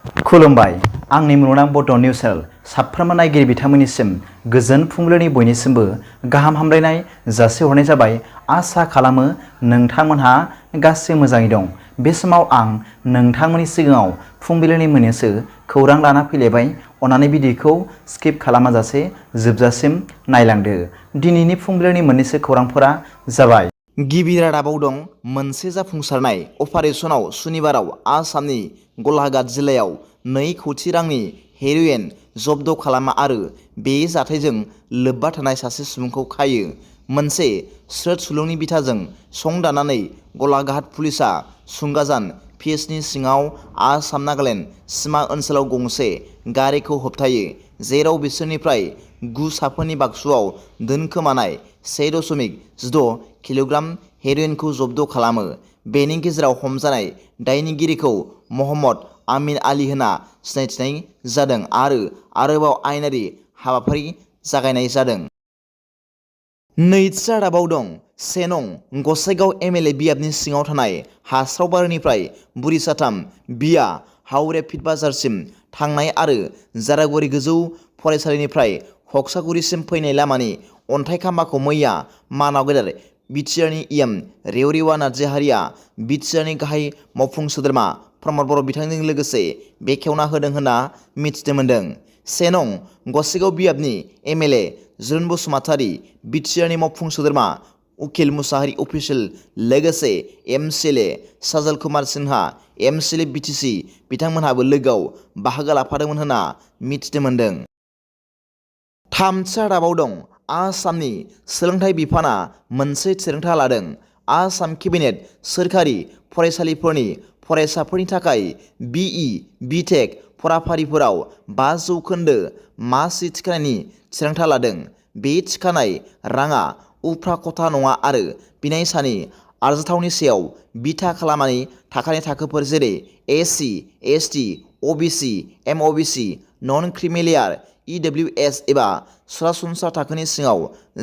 खुलुमबाय आंनि मुलुगनां बड' निउस चेनेल साफ्रोमबो नायगिरि बिथांमोननिसिम गोजोन फुंबिलिनि बयनिसिमबो गाहाम हामलायनाय जासिहरनाय जाबाय। आसा खालामो नोंथांमोनहा गासै मोजाङै दं। बे समाव आं नोंथांमोननि सिगाङाव फुंबिलिनि मोननैसो खौरां लाना फैलायबाय। अन्नानै भिडिअखौ स्किप खालामाजासे जोबजासिम नायलांदो। दिनैनि फुंबिलिनि मोननैसो खौरांफोरा जाबाय। गिबि रादाबाव दं मोनसे जाफुंसारनाय अपारेशनाव सुनिबाराव आसामनि गलाघाट जिल्लायाव 2 कौटि रांनि हेर'इन जब्द खालामा आरो बे जाथायजों लोब्बा थानाय सासे सुबुंखौ खायो। मोनसे स्रोद सुलुंनि बिथाजों संदाननानै गलाघाट पुलिसआ सुंगाजान पिएचनि सिङाव आसाम नागालेण्ड सिमा ओनसोलाव गंसे गारिखौ होबथायो, जेराव बिसोरनिफ्राय 9 साफोरनि बाक्सुआव दोनखोमानाय 1.6 किल'ग्राम हेर'इनखौ जब्द खालामो। बेनि गेजेराव हमजानाय दायनिगिरिखौ महम्मद आमिन आली होनना सिनायथिनाय जादों आरो आरोबाव आयेनारि हाबाफारि जागायनाय जादों। नैथि रादाबाव दं 1 नं गसाइगाव एमएलए बियाबनि सिङाव थानाय हास्रावबारिनिफ्राय बुरि साथाम बिया हावरे फिट बाजारसिम थांनाय आरो जारागुरि गोजौ फरायसालिनिफ्राय हक्सागुरिसिम फैनाय लामानि अन्थाइ खाम्फाखौ मैया मानाव गेदेर BTRनि EM रेवरेवा नार्जारिया BTRनि गाहाय मावफुं सोद्रोमा प्रमद बर' बिथांजों लोगोसे बेखेवना होदों होनना मिथिनो मोन्दों। 1 नं गसाइगाव बियाबनि एमएलए जुरुन बसुमतारी, BTRनि मावफुं सोद्रोमा उकिल मुसाहारि अफिसियेल लोगोसे MCLA साजल कुमार सिन्हा, MCLA BTC बिथांमोनहाबो लोगोआव बाहागो लाफादोंमोन होनना मिथिनो मोन्दों। थामथि रादाबाव दं आसामनि सोलोंथाइ बिफाना मोनसे थिरांथा लादों। आसाम केबिनेट सोरखारि फरायसालिफोरनि फरायसाफोरनि थाखाय BE, BTech फराफारिफोराव 5% मासि थिखानायनि थिरांथा लादों। बे थिखानाय राङा उफ्रा खथा नङा आरो बिनायसानि आरजाथावनि सायाव बिथा खालामनानै थाखानाय थाखोफोर जेरै SC, ST, OBC, MOBC, नन क्रिमिलेयार EWS एबा सरासनस्रा थाखोनि सिङाव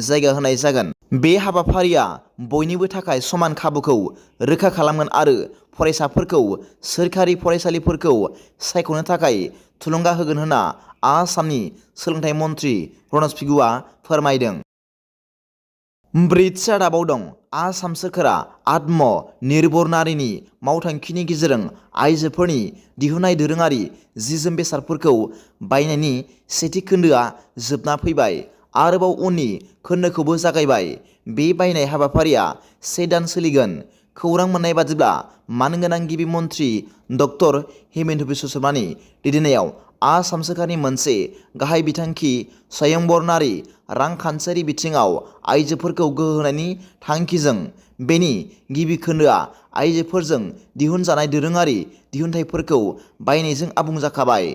जायगा होनाय जागोन। बे हाबाफारिया बयनिबो थाखाय समान खाबुखौ रोखा खालामगोन आरो फरायसाफोरखौ सोरखारि फरायसालिफोरखौ सायख'नो थाखाय थुलुंगा होगोन होनना आसामनि सोलोंथाइ मन्थ्रि रनज पेगुआ फोरमायदों। ब्रैथि रादाबाव दं आसाम सोरखारा आत्म निर्भर नारीनि मावथांखिनि गेजेरजों आइजोफोरनि दिहुननाय दोरोङारि जि-जोम बेसादफोरखौ बायनायनि सेथि खोन्दोआ जोबना फैबाय। आरोबाव उननि खोन्दोखौबो जागायबाय। बे बायनाय हाबाफारिया 1 दान सोलिगोन। खौरां मोननाय बादिब्ला मानगोनां गिबि मन्थ्रि डक्टर हिमन्त बिश्व शर्मानि दैदेननायाव आसाम सोरखारनि मोनसे गाहाय बिथांखि स्वयंबर नारी रांखान्थियारि बिथिङाव आइजोफोरखौ गोहो होनायनि थांखिजों बेनि गिबि खोन्दोआ आइजोफोरजों दिहुनजानाय दोरोङारि दिहुनथायफोरखौ बायनायजों आबुं जाखाबाय।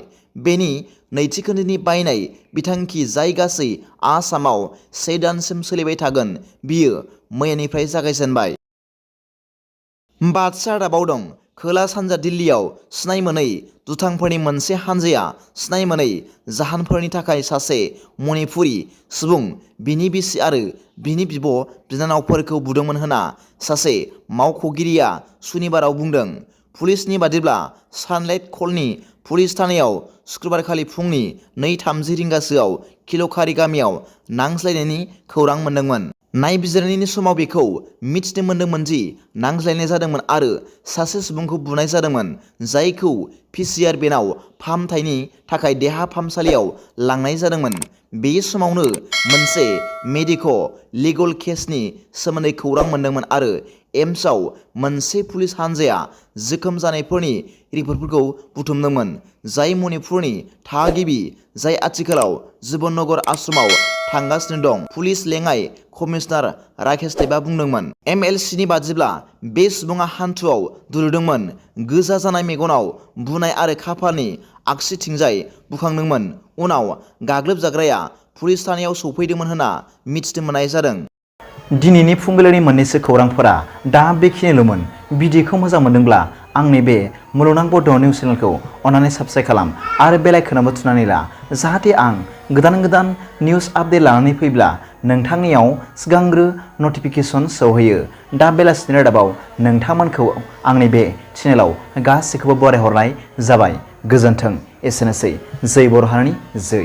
बेनि नैथि खोन्दोनि बायनाय बिथांखि जाय गासै आसामाव 1 दानसिम सोलिबाय थागोन, बियो मैयानिफ्राय जागायजेनबाय। बाथि रादाबाव दं खोला सानजा दिल्लीयाव सिनाय मोनै दुथांफोरनि मोनसे हानजाया सिनाय मोनै जाहोनफोरनि थाखाय सासे मणिपुरी सुबुं, बिनि बिसि आरो बिनि बिब' बिनानावफोरखौ बुदोंमोन होनना सासे मावख'गिरिया सुनिबाराव बुंदों। पुलिसनि बादिब्ला सानलाइट कलनि पुलिस थानायाव सुक्रुबारखालि फुंनि 2:30 रिंगासोआव किल'खारि गामियाव नांज्लायनायनि खौरां मोन्दोंमोन। नायबिजिरनायनि समाव बेखौ मिथिनो मोन्दोंमोन दि नांज्लायनाय जादोंमोन आरो सासे सुबुंखौ बुनाय जादोंमोन, जायखौ PCR बेनाव फाहामथायनि थाखाय देहा फाहामसालियाव लांनाय जादोंमोन। बे समावनो मोनसे मेडिक'-लिगल केसनि सोमोन्दै खौरां मोन्दोंमोन आरो एम्सआव मोनसे पुलिस हानजाया जोखोम जानायफोरनि रिपर्टफोरखौ बुथुमदोंमोन, जाय मणिपुरनि थागिबि, जाय आथिखालाव जुबननगर आश्रमआव थांगासिनो दं, पुलिस लेङाइ कमिशनार राकेश देबआ बुंदोंमोन। MLCनि बादिब्ला बे सुबुङा हान्थुआव दुलुरदोंमोन, गोजा जानाय मेगनाव बुनाय आरो खाफालनि आगसिथिंजाय बुखांदोंमोन। उनाव गाग्लोबजाग्राया पुलिस थानायाव सौफैदोंमोन होनना मिथिनो मोननाय जादों। दिनैनि फुंबिलिनि मोननैसो खौरांफोरा दा बेखिनिल'मोन। भिडिअखौ मोजां मोनदोंब्ला आंनि बे मुलुगनां बड' निउस चेनेलखौ अन्नानै साबस्क्राइब खालाम आरो बेल आइकनआवबो थुनानै ला, जाहाथे आं गोदान निउस आपडेट लानानै फैब्ला नोंथांनियाव सिगांग्रो नटिफिकेसन सौहैयो। दा बेलासिनि रादाबाव नोंथांमोनखौ आंनि बे चेनेलाव गासैखौबो बरायहरनाय जाबाय। गोजोन्थों। एसेनोसै। जै बर' हारिनि जै।